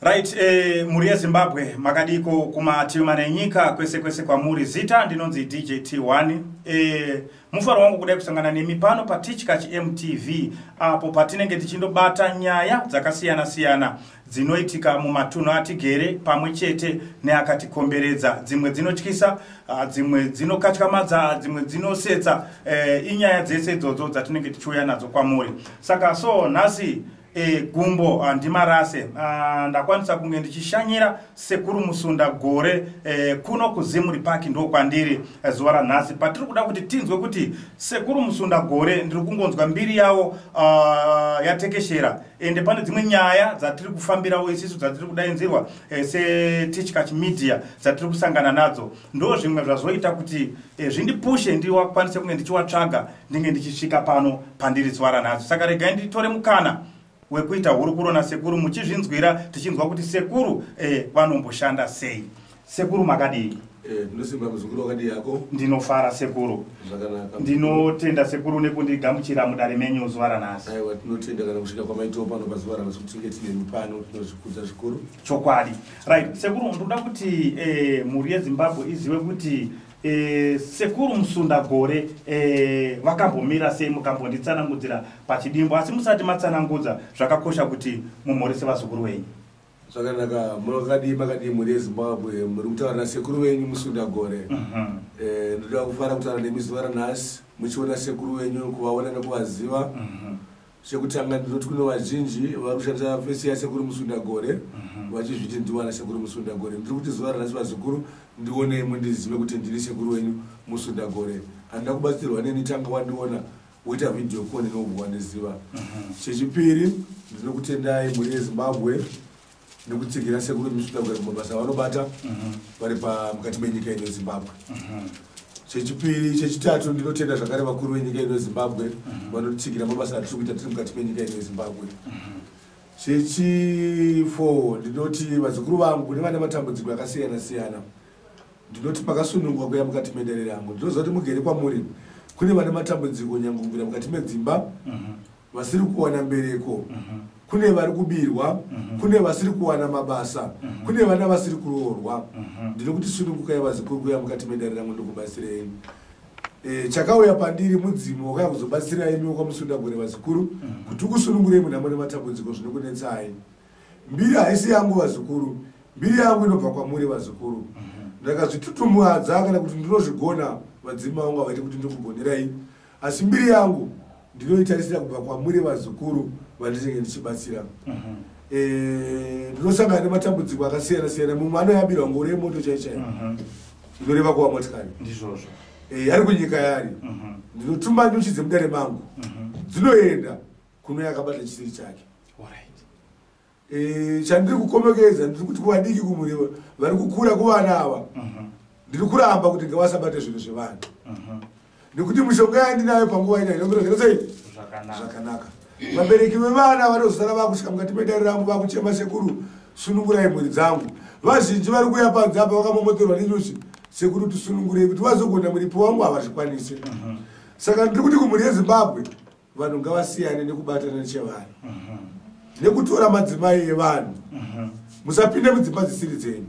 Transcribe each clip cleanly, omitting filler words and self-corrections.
Right, mhuri yeZimbabwe, makadiko kumativi mana enyika, kwese kwese kwamuri? Zita ndinonzi DJ T1. Mufaro wangu kudai kusangana nemi pano paTichkach MTV, apo patinenge tichindobata nyaya dzakasiyana siyana dzinoitika mumatunhu atigere pamwe chete neakatikomberedza. Dzimwe dzinotyisa, dzimwe dzinokatyamadza, dzimwe dzinosetsa. Inyaya dzese idzodzo dzatinenge tichiuya nadzo kwamuri. Saka so nhasi gumbo handimarase. Ndakwanisa kunge ndichishanyira Sekuru Musunda Gore kuno kuZimuri Park, ndo kwandiri zuva ranhasi, patiri kuda kuti tinzwe kuti Sekuru Musunda Gore, ndiri kungonzwa mbiri yavo yatekeshera, ende pane dzimwe nyaya dzatiri kufambirawo isisu, dzatiri kudainzirwa seTichkach Media, dzatiri kusangana nadzo. Ndo zvimwe zvazoita kuti zvindipushe ndiwakwanise kunge ndichiwatsvaga, ndinge ndichisvika pano pandiri zuva ranhasi. Saka regai nditore mukana wekuita hurukuro nasekuru, muchizvinzwira, tichinzwa kuti sekuru vanomboshanda sei. Sekuru, makadii? Ndinosimba muzukuru, wakadii yako? Ndinofara, sekuru. Zvakanaka. Ndinotenda, sekuru, nekundigamuchira mudare menyu zuva ranhasi. Aiwa, tinotenda kana kusvika kwamaitawo pano pazuva ranhasi, kuti tinge tine pano, tinozvikudza zvikuru. Chokwadi. Right, sekuru, ndoda kuti mhuri yeZimbabwe izive kuti Sekuru Musunda Gore vakambomira sei. Mukambonditsanangudzira pachidimbo, asi musati matsanangudza, zvakakosha kuti mumhorese vazukuru venyu. Zvakanaka. Makadii, makadii mhuri yeZimbabwe? Muri kutaura nasekuru venyu Musunda Gore. Ndoda kufara kutaura nemi zuva ranhasi, muchiona sekuru venyu, kuvaona nekuvaziva. Chekutanga, ndinoti kune vazhinji vari kushandisa face yaSekuru Musunda Gore vachizviti ndiwana Sekuru Musunda Gore. Ndiri kuti zuva ranhasi, vazukuru, ndionei mundizive kuti ndini sekuru wenyu Musunda Gore. Handina kubatsirwa neni, tanga wandiona, woita video call, nenobva wandiziva. Chechipiri, ndinokutendai mhuri yeZimbabwe nekutsigira Sekuru Musunda Gore kumabasa avanobata vari pamukati menyika ino yeZimbabwe. Chechipiri. Chechitatu, ndinotenda zvakare vakuru venyika ino yeZimbabwe vanotsigira mabasa atiri kuita tiri mukati menyika ino yeZimbabwe. Chechi4, ndinoti vazukuru vangu nevane matambudziko akasiyana siyana, ndinoti makasunungwa kuya mukati medare rangu. Ndinoziva kuti mugere kwamuri kune vane matambudziko, nyange mukati medzimba vasiri kuwana mbereko, kune vari kubirwa, kune vasiri kuwana mabasa, kune vana vasiri kuroorwa. Ndinokuti sunungukai, vazukuru, kuya mukati medare rangu, ndikubatsirei. Chakauya pandiri mudzimu wakauya kuzobatsirai imi wekwaMusunda Gore, vazukuru, kuti ukusunungurei munhamo nematambudziko zvinokunetsai. Mbiri haisi yangu, vazukuru, mbiri yangu inobva kwamuri, vazukuru. Ndakazvitutumwadza kana kuti ndinozvigona, vadzimu vangu havaiti kuti ndikugonerai, asi mbiri yangu ndinoitarisira kubva kwamuri, vazukuru vandinenge ndichibatsira. Ndinosangana nematambudziko akasiyana siyana. Mumwe anoyambirwa ngoro yemoto chai chai, inoreva kuva motikari. Ndizvozvo. Ari kunyika yari, ndinotuma nyuchi dzemudare mangu, dzinoenda kuno yakabata chisiri chake. Chandiri kukomekedza, ndiri kuti kuvadiki, kumuri vari kukura, kuvana ava, ndiri kuramba kuti ngavasabate zvinhu zvevanhu, nekuti mishonga yandinayo panguva ino inomira sei zvakanaka. Vabereki vevana vanozosara vakusvika mukati medare rangu vakuchema, "Sekuru, sunungurai mhuri dzangu." Vazhinji vari kuuya panze apa vakamomoterwa nenyuchi, "Sekuru, tisunungurei," kuti vazogona muripo wangu havazvikwanisi. Saka ndiri kuti kumhuri yeZimbabwe, vanhu ngavasiyane nekubatana nechevanhu, nekutora madzimai evanhu. Musapinde mudzimba dzisiri dzenyu.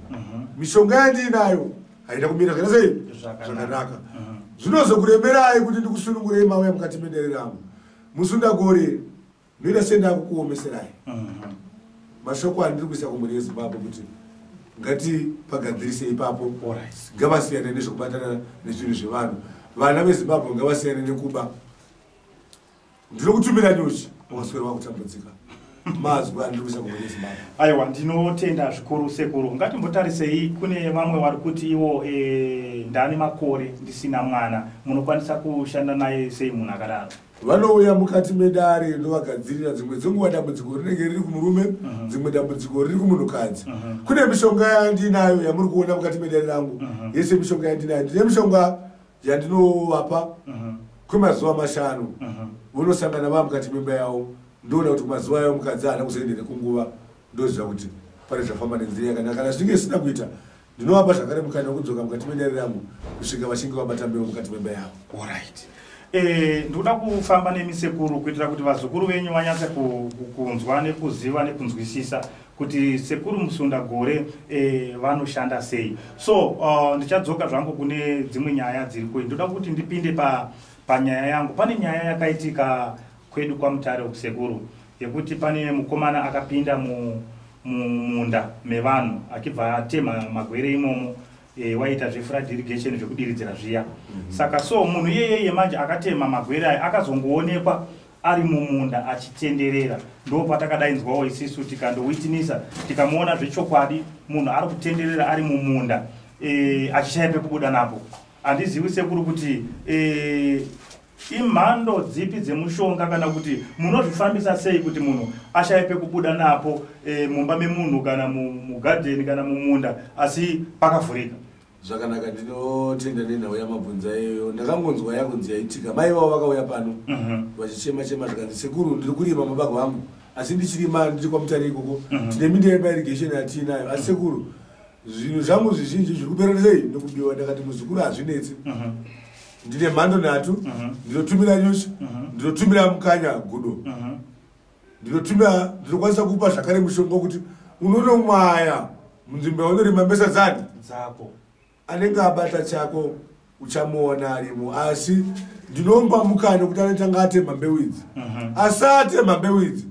Mishonga yandiinayo haina kumira zvakaita sei? Zvakanaka. Zvinozokuremerai kuti ndikusunungurei mauya mukati medare rangu. Musunda Gore ndoita sendakukuomeserai. Mashoko andiri kuisa kumhuri yeZimbabwe kuti ngatipagadzirise ipapo. Ngavasiyane nezvekubatana nezvinhu zvevanhu. Vana veZimbabwe ngavasiyane nekuba. Ndiri kutumira nyuchi, wakaswera wakutambudzika. Mazwi andiri kuisa kumhuri yeZimbabwe. Aiwa, ndinotenda zvikuru, sekuru. Ngatimbotarisei kune vamwe vari kuti ivo ndane makore ndisina mwana. Munokwanisa kushanda naye sei munhu akadaro? Vanouya mukati medare, ndovagadzirira. Dzimwe dzenguva dambudziko rinenge riri kumurume, dzimwe dambudziko riri kumunhukadzi. Kune mishonga yandinayo yamuri kuona mukati medare rangu yese, mishonga yandinayo, ndine mishonga yandinovapa kwemazuva 5. Vonosangana vava mukati memba yavo, ndoona kuti kumazuva ayo mukadzi haana kuzoendere kunguva, ndoziva kuti pane zvafamba nenzira yakanaka. Kana zvinge zvisina kuita, ndinovapa zvakare mukana wekudzoka mukati medare rangu kusvika vachinge vabata mbeu mukati memba yavo. Alright. Ndinoda kufamba nemi, sekuru, kuitira kuti vazukuru venyu vanyatse kunzwa nekuziva nekunzwisisa. Kuti Sekuru Musundagore vanoshanda sei. So ndichadzoka zvangu kune dzimwe nyaya dziriko. Ndoda kuti ndipinde panyaya yangu. Pane nyaya yakaitika kwedu kwaMutare kusekuru, yekuti pane mukomana akapinda mumunda mevanhu achibva atema magwere imomo. Waita zveflood irrigation, zvekudiridzira zviya. Saka so munhu iyeyeye manje akatema magwere aya akazongoonekwa ari mumunda achitenderera. Ndo patakadainzwawo isisu, tikandowitnessa, tikamuona zvechokwadi munhu ari kutenderera ari mumunda, achishaya pekubuda napo. Handizivi, sekuru, kuti imhando dzipi dzemushonga kana kuti munozvifambisa sei kuti munhu ashaye pekubuda napo mumba memunhu kana mugadheni kana mumunda, asi pakavhurika? Zvakanaka, ndinotenda nenhau yamabvunza iyoyo. Ndakangonzwa yakunzi yaitika. Mai vavo vakauya pano vachichema chema, zvikanzi, "Sekuru, ndiri kurima mabago angu, asi ndichirima ndiri kwaMutare ikoko. Tine minda yemairrigation yatiinayo, asi sekuru, zvinhu zvangu zvizhinji zviri kupera sei nekubiwa." Ndakati, "Muzukuru, hazvinetsi. Ndine mhando nhatu. Ndinotumira nyuchi, ndinotumira mukanya gudo, ndinotumira, ndinokwanisa kupa zvakare mushonga wekuti unonomwaya munzvimbo yaunorima mbesa dzani dzako. Anenge abata chako uchamuona arimo, asi ndinomupa mukana wekuti anotanga atema mbeu idzi. Asi atema mbeu idzi,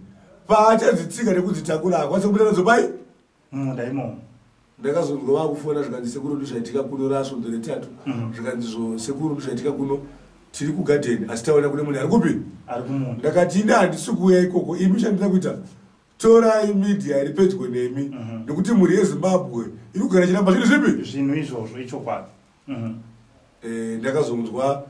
paachadzitsika nekudzitakura, akwanisa kubuda nadzo pai mumunda imomo. Ndakazonzwa vakufona, zvikanzi, "Sekuru, ndozvaitika kuno rasvondo retatu." Zvikanzi, "Zvo sekuru, ndozvaitika kuno, tiri kugadheni, asi taona kune munhu ari kupi?" Ari kumunda. Ndakati, "Ine handisi kuuya ikoko. Imi chandida kuita, torai media iri pedyo nemi, nekuti mhuri yeZimbabwe iri kugara ichiramba zvinhu zvipi?" Zvinhu izvozvo, ichokwadi. Ndakazonzwa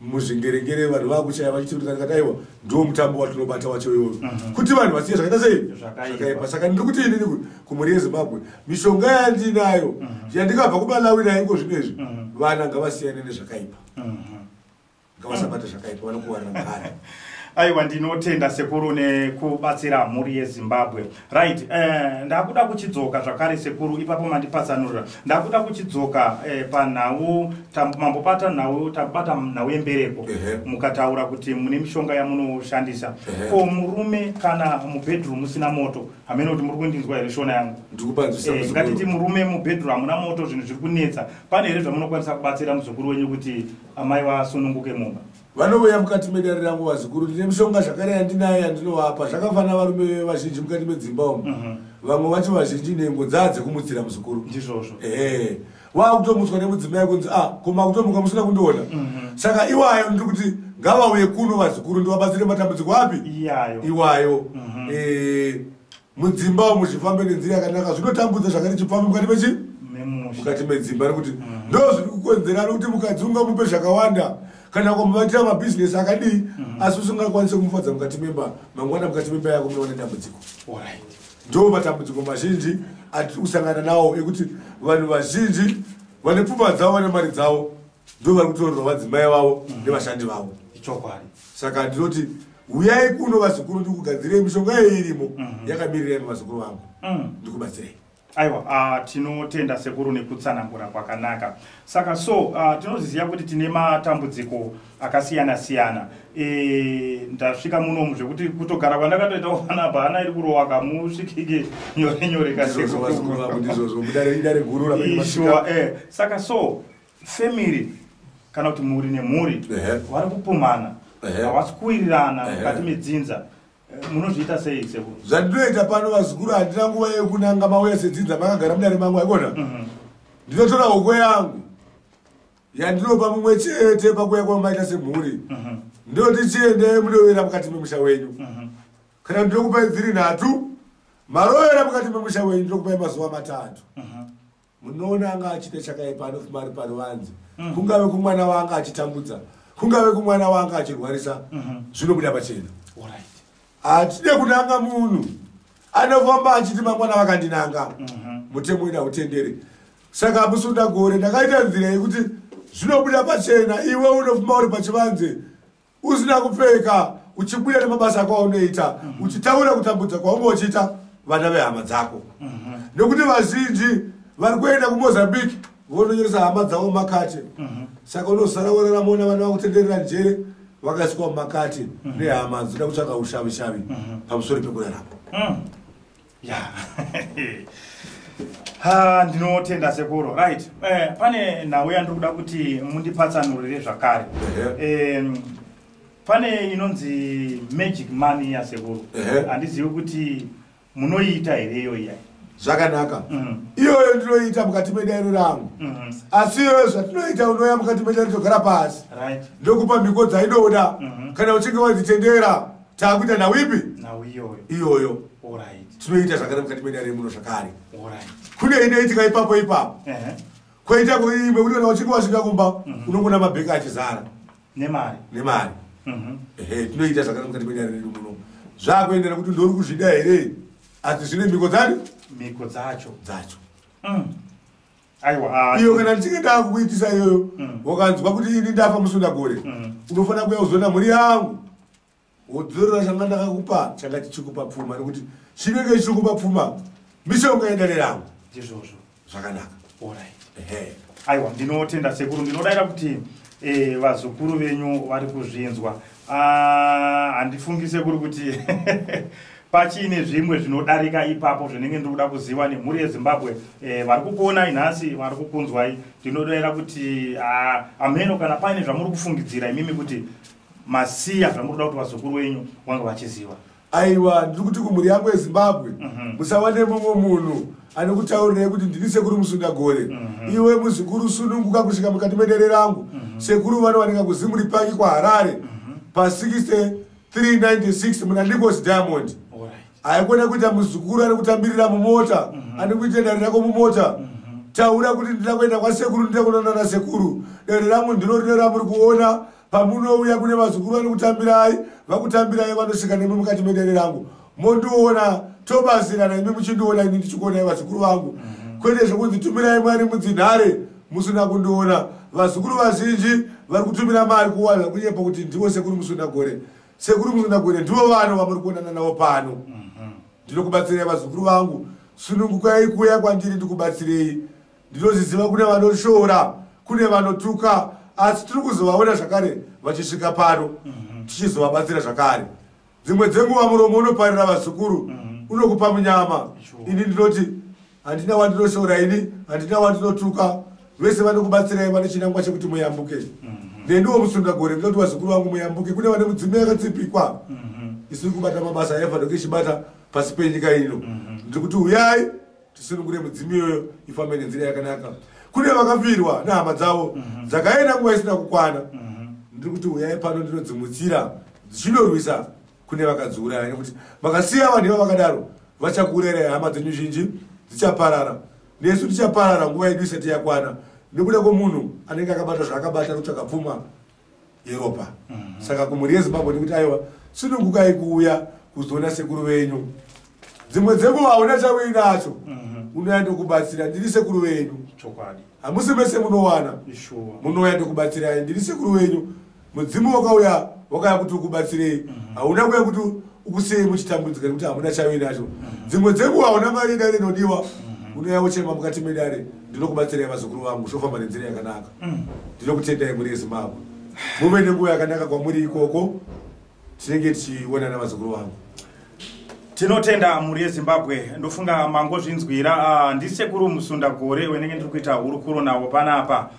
muzvingerengere vanhu vakuchaya vachiti kuti ndikati, "Aiwa, ndo mutambo watinobata wacho iwoyo, kuti vanhu vasiye zvakaita sei?" Zvakaipa. Zvakaipa. Saka ndiri kuti inini kumhuri yeZimbabwe, mishonga yandinayo, yandikabva kuMalawi nayo iko zvino izvi, vana ngavasiyane nezvakaipa, ngavasabata zvakaipa, vanokuwarira mukana. Aiwa, ndinotenda sekuru nekubatsira mhuri yeZimbabwe. Right, ndakuda kuchidzoka zvakare sekuru, ipapo mandipatsanurira. Ndakuda kuchidzoka panhau mambobata nhau, tabata nhau yembereko. Mukataura kuti mune mishonga yamunoshandisa. Ko murume kana mubedroom musina moto? Hamene kuti muri kundinzwa here shona yangu? Ndikupanzwisa. Ngatiti murume mubedroom hamuna moto, zvinhu zviri kunetsa. Pane here zvamunokwanisa kubatsira muzukuru wenyu kuti amai vasununguke mumba? Vanouya mukati medare rangu vazukuru, ndine mishonga zvakare yandinayo yandinovapa. Zvakafanana, varume vazhinji mukati medzimba umu, vamwe vacho vazhinji nhengo dzaa dzekumutsira, muzukuru. Ndizvozvo. Ehe, waakutomutswa nemudzimai kunzi, "A, ko makutomuka musina kundiona?" Saka iwayo ndiri kuti ngavauye kuno vazukuru, ndivabatsire matambudziko api? Iyayo. Iwayo. Mudzimba umu zvifambe nenzira yakanaka. Zvinotambudza zvakare chifambe mukati mechi memusha. Mukati medzimba, nekuti ndo zviri kukonzera, nekuti mukadzi ungamupe zvakawanda kana kumuvatira mabhizinesi akadii, asi usingakwanisi kumufadza mukati memba, mangwana mukati memba yako munoona dambudziko. Ndo matambudziko mazhinji atiri kusangana nawo, ekuti vanhu vazhinji vane pfuma dzavo, vane mari dzavo, ndo vari kutorerwa vadzimai vavo nevashandi vavo. Ichokwadi. Saka ndinoti uyai kuno vazukuru, ndikugadzirei mishonga iyo irimo, yakamirirai vazukuru vangu. Ndikubatsirei. Aiwa, tinotenda sekuru nekutsanangura kwakanaka. Saka so tinozviziva kuti tine matambudziko akasiyana siyana. Ndasvika munomu zvekuti kutogara kwandakatoitawo panapa, hana iri kurowa, kamusvikike nyore nyore. Ndizvozvo vazukuru vangu, ndizvozvo. Mudare idare guru ramene masvika. Sure, saka so family kana kuti mhuri nemhuri vari kupumhana, havasi kuwirirana mukati medzinza. Munozviita sei, sekuru? Zvandinoita pano vazukuru, handina nguva yekunanga mauya sedzinza makagara mudare mangu, aikona. Ndinotora hoko yangu yandinopa mumwe chete pakuya kwamaita semhuri. Ndoti, "Chiendei munovera mukati memusha wenyu." Kana ndinokupai dziri nhatu, marovera mukati memusha wenyu, ndinokupai mazuva 3. Munoona anga achiita chakaipa anofuma ari paruvanze, kungave kumwana waanga achitambudza, kungave kumwana waanga achirwarisa, zvinobuda pachena. Hatide kunanga munhu anofamba achiti, "Mangwana vakandinanga." Mutemo wedu hautendere. Saka Musunda Gore ndakaita nzira yekuti zvinobuda pachena. Iwe unofamba uri pachivanze usina kupfeka, uchibuda nemabasa ako aunoita, uchitaura kutambudza kwaunge uchiita vana vehama dzako, nekuti vazhinji vari kuenda kuMozambique vononyoresa hama dzavo mumakati. Saka unosara woraramaona vana vakutenderera njere, vakaiswa mumakati nehama dzinoda kutsvaka ushavishavi pamusoro pekurarama. Ya, ha, ndinotenda sekuru. Right, pane nhau yandiri kuda kuti mundipatsanurire zvakare. Pane inonzi magic money yasekuru. Handizivi kuti munoiita here iyo iyai? Zvakanaka. Iyoyo ndinoiita mukati medairo rangu. Asi iyoyo zvatinoita, unouya mukati medairo, togara pasi, ndokupa mhiko dzainoda. Kana uchinge wadzitendera, taakuita nhau ipi? Nhau iyoyo. Iyoyo. Tinoita zvakare mukati medare muno zvakare. Kune inoitika ipapo ipapo, kwoita imwe kuti kana uchinge wasvika kumba, unongoona mabheka achizara nemari. Nemari. Ehe, tinoita zvakare mukati medare redu muno. Zvakuendera kuti ndori kuzvida here, asi zvine mhiko dzani? Mhiko dzacho. Dzacho. Aiwa, ah, Iyo kana ndichinge ndakukuitisa iyoyo, wakanzwa kuti ini ndafa Musundagore, unofanira kuuya kuzoona mhuri yangu, wodzorera changa ndakakupa, changa chichikupa pfuma, nekuti chinenge chichikupa pfuma mishonga yedare rangu. Ndizvozvo. Zvakanaka. Ehe. Aiwa, ndinotenda sekuru. Ndinodayira kuti vazukuru venyu vari kuzvinzwa. Ah, handifungi sekuru kuti pachiine zvimwe zvinodarika ipapo zvinenge ndiri kuda kuziva nemhuri yeZimbabwe. Vari kukuonai nhasi, vari kukunzwai. Ndinodayira kuti, ah, ameno kana paine zvamuri kufungidzira imimi kuti masiya zvamuri kuda kuti vazukuru venyu vange vachiziva. Aiwa, ndiri kuti kumhuri yangu yeZimbabwe, musawane mumwe munhu anokutaurirai kuti ndini sekuru Musundagore. Iwe muzukuru, sununguka kusvika mukati medere rangu. Sekuru vanowanika kuZimuri Park kwaHarare, pa6396 muna Nicos Diamond. Haikona kuita muzukuru ari kutambirira mumota, ane kuita dare rako mumota. Taura kuti ndida kuenda kwasekuru, ndida kuonana nasekuru. Dare rangu ndiro rino ramuri kuona. Pamunouya kune vazukuru vari kutambirai, vakutambirai, vanosvika nemi mukati medare rangu, mondiona, tobatsirana, imi muchindiona, ini ndichikuonai, vazukuru vangu. Kwete zvokunzi tumirai mari mudzinhare musina kundiona. Vazukuru vazhinji vari kutumira mari kuwanza kunyepa kuti ndivo sekuru Musundagore. Sekuru Musundagore ndivo vano vamuri kuonana navo pano. Ndinokubatsirai, vazukuru vangu. Sunungukai kuuya kwandiri, ndikubatsirei. Ndinozviziva kune vanoshora, kune vanotuka, asi tiri kuzovaona zvakare vachisvika pano, tichizovabatsira zvakare. Dzimwe dzenguva muromo unoparira vazukuru, unokupa munyama. Ini ndinoti handina wandinoshora, ini handina wandinotuka. Vese vanokubatsirai vane chinangwa chekuti muyambuke. Neniwo Musundagore ndinoti vazukuru vangu muyambuke. Kune vane mudzimu yakatsipikwa isiri kubata mabasa aifanira ichibata pasi penyika ino. Ndiri kuti uyai tisunungure mudzimu iyoyo, ifambe nenzira yakanaka. Kune vakafirwa nehama dzavo dzakaenda nguva isina kukwana, ndiri kuti uyai pano, ndinodzimutsira dzichinorwisa kune vakadziuraya, nekuti makasiya vanhu iva vakadaro, vachakuurayirai hama dzenyu zhinji, dzichaparara. Nesu tichaparara nguva yedu isati yakwana, nekuda kwomunhu anenge akabata zvaakabata kutsvaka pfuma yeropa. Saka kumhuri yeZimbabwe ndikuti aiwa, sunungukai kuuya kuzoona sekuru venyu. Dzimwe dzenguva hauna chauinacho, unouya ndokubatsira. Ndiri sekuru venyu. Hamusi mese munowana. Munouya ndokubatsirai. Ndiri sekuru venyu. Mudzimu wakauya, wakauya kuti ukubatsirei, hauna kuya kuti ukusiyei muchitambudzika nekuti hamuna chauinacho. Dzimwe dzenguva hauna mari yedare inodiwa, unouya wochema mukati medare, ndinokubatsirai, vazukuru vangu, zvofamba nenzira yakanaka. Ndinokutendai, mhuri yeZimbabwe. Muve nenguva yakanaka kwamuri ikoko. Tinenge tichionana, vazukuru vangu. Tinotenda, mhuri yeZimbabwe. Ndofunga mangozvinzwira. Ndisekuru Musundagore wenenge ndiri kuita hurukuro navo panapa.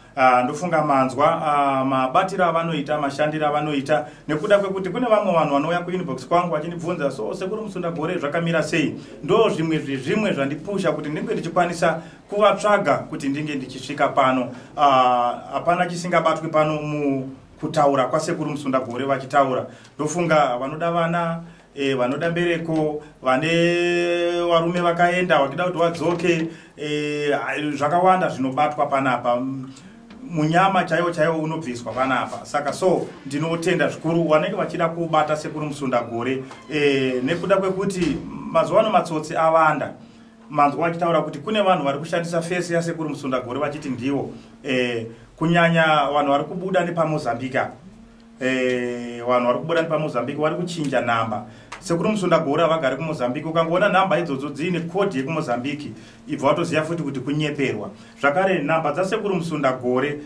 Ndofunga manzwa mabatiro avanoita, mashandiro avanoita, nekuda kwekuti kune vamwe vanhu vanouya kuinbox kwangu vachindibvunza, "So sekuru Musundagore zvakamira sei?" Ndo zvimwe zvezvimwe zvandipusha kuti ndinge ndichikwanisa kuvatsvaga kuti ndinge ndichisvika pano. Hapana chisingabatwi pano mukutaura kwasekuru Musundagore vachitaura. Ndofunga vanoda vana, vanoda mbereko, vane varume vakaenda vachida kuti vadzoke, zvakawanda zvinobatwa panapa. Munyama chaiwo chaiwo unobviswa panapa. Saka so ndinotenda zvikuru vanenge vachida kubata sekuru Musundagore, nekuda kwekuti mazuva ano matsotsi awanda. Manzwa vachitaura kuti kune vanhu vari kushandisa face yasekuru Musundagore vachiti ndivo, kunyanya vanhu vari kubuda nepaMozambique apa. Vanhu vari kubuda nepaMozambique vari kuchinja namba. Sekuru Musundagore havagari kuMozambique. Ukangoona nhamba idzodzo dziine code yekuMozambique, ibva watoziva futi kuti kunyeperwa. Zvakare nhamba dzaSekuru Musundagore,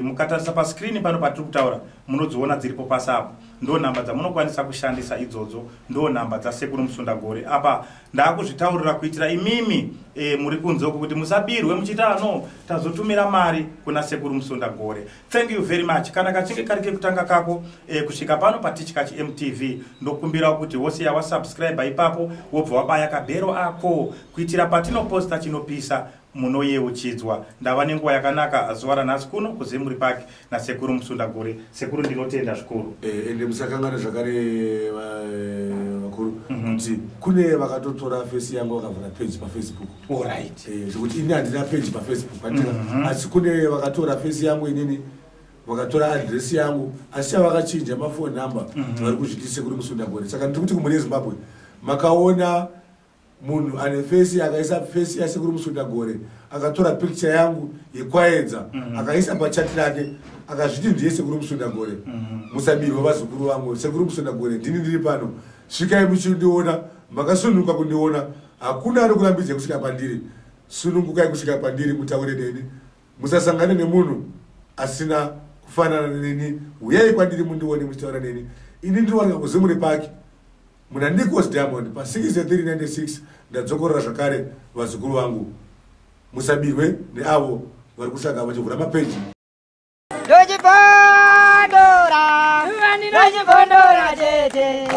mukatarisa pascreen pano patiri kutaura, munodziona dziripo pasi apo. Ndo nhamba dzamunokwanisa kushandisa idzodzo, ndo nhamba dzaSekuru Musundagore. Apa ndaakuzvitaurira kuitira imimi muri kunze uku kuti musabirwe muchiita ano tazotumira mari kuna Sekuru Musundagore. Thank you very much. Kana kachinge kari kekutanga kako kusvika pano paTichkachi MTV, ndokumbirawo kuti wosiya wasubscribe ipapo, wobva wabaya kabhero ako kuitira patinoposta chinopisa munoyeuchidzwa. Ndava nenguva yakanaka zuva ranhasi kuno kuZimuri Park naSekuru Musundagore. Sekuru, ndinotenda zvikuru. Ende musakangana zvakare, vakuru, kuti kune vakatotora face yangu vakavhura page paFacebook. Zvekuti ini handina page paFacebook, asi kune vakatora face yangu inini, vakatora address yangu, asi chavakachinja mafone number. Vari kuzviti Sekuru Musundagore. Saka ndiri kuti kumhuri yeZimbabwe, makaona munhu ane face, akaisa face yaSekuru Musundagore, akatora picture yangu yekwaedza, akaisa pachati rake, akazviti ndiye Sekuru Musundagore, musabirwa, vazukuru vangu. Sekuru Musundagore ndini, ndiri pano. Svikai muchindiona, makasununguka kundiona, hakuna anokurambidzai kusvika pandiri. Sunungukai kusvika pandiri, mutaure neni. Musasangane nemunhu asina kufanana neni. Uyai kwandiri mundione muchitaura neni. Ini ndinowanika kuZimuri Park muna Nicos Diamond pa6396. Ndadzokorora zvakare, vazukuru vangu, musabirwe neavo vari kutsvaga vachivhura mapeji. Ndochibondora, ndochibondora chete.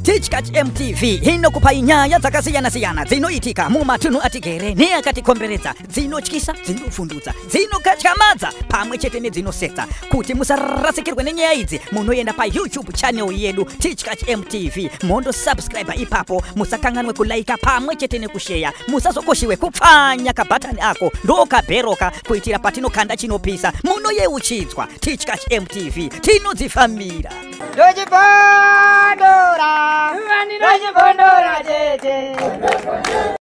Tichkach MTV inokupai nyaya dzakasiyana-siyana dzinoitika mumatunhu atigere neakatikomberedza, dzinotyisa, dzinofundutsa, dzinokatyamadza pamwe chete nedzinosetsa. Kuti musarasikirwe nenyaya idzi, munoenda paYouTube channel yedu Tichkach MTV, mondosubscribe ipapo. Musakanganwe kulaika pamwe chete nekusheya. Musazokoshiwe kupfanya kabhatani ako, ndokabheroka, kuitira patinokanda chinopisa munoyeuchidzwa. Tichkach MTV, tinodzifambira. Ndochibondora, ndochibondora chete.